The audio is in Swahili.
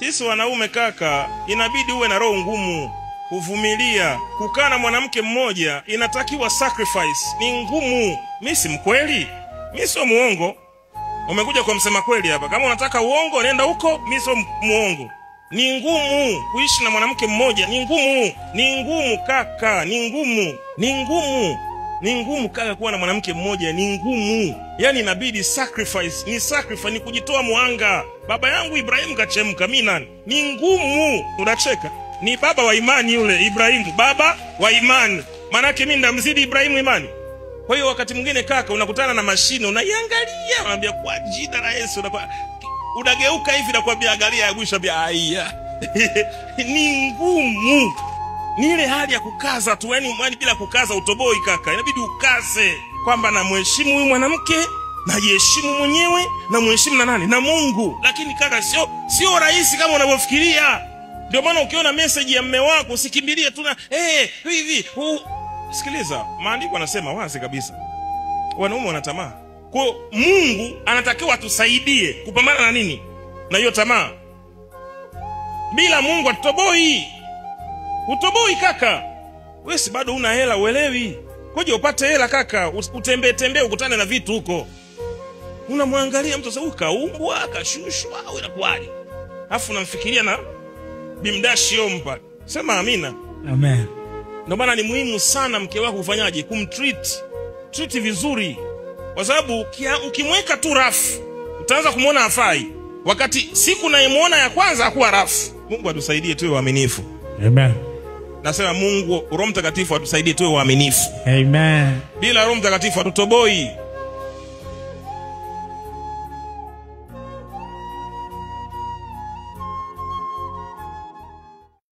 Sisi wanaume kaka, inabidi uwe na roho ngumu, kuvumilia. Kukaa na mwanamke mmoja inatakiwa sacrifice, ni ngumu. Mimi si mkweli, mimi sio muongo. Umekuja kwa msema kweli hapa. Kama unataka uongo nenda huko, mimi sio muongo. Ni ngumu kuishi na mwanamke mmoja, ni ngumu. Ni ngumu kaka, ni ngumu. Ni ngumu. Ni ngumu kaka kuwa na mwanamke mmoja, ni ngumu. Yaani inabidi sacrifice, ni sacrifice, ni kujitoa muhanga. Baba yangu Ibrahimu kachemka, mimi nani? Ni ngumu. Unacheka. Ni baba wa imani yule Ibrahimu, baba wa imani. Manake mimi ndamzidi Ibrahimu imani. Kwa hiyo wakati mwingine kaka unakutana na mashine unaiangalia, unaambia kwa jina la Yesu, unageuka hivi na kuambia angalia ya mwisho, ambia aiya. Ni ngumu. Ni ile hali ya kukaza tu, yani bila kukaza utoboi kaka. Inabidi ukaze kwamba namheshimu huyu mwanamke, najiheshimu mwenyewe, namheshimu na nani? Na Mungu. Lakini kaka sio rahisi kama unavyofikiria. Ndio maana ukiona message ya mume wako usikimbilie tu na hivi. Sikiliza, maandiko yanasema wazi kabisa, wanaume wana tamaa. Kwa Mungu anatakiwa atusaidie kupambana na nini? Na hiyo tamaa. Bila Mungu hatutoboi. Utoboi kaka. Wewe si bado una hela, uelewi. Koje upate hela kaka, utembee tembee ukutane na vitu huko. Unamwangalia mtu sasa, ukaumbwa, akashushwa, au inakuwaje? Alafu unamfikiria na bimdashi yompa. Sema amina. Amen. Ndio maana ni muhimu sana mke wako ufanyaje? Kumtreat. Treat vizuri. Kwa sababu ukimweka tu rafu, utaanza kumuona hafai. Wakati siku nayemuona ya kwanza hakuwa rafu. Mungu atusaidie tuwe waaminifu. Amen. Nasema Mungu, Roho Mtakatifu atusaidie tuwe waaminifu. Amen. Bila Roho Mtakatifu hatutoboi.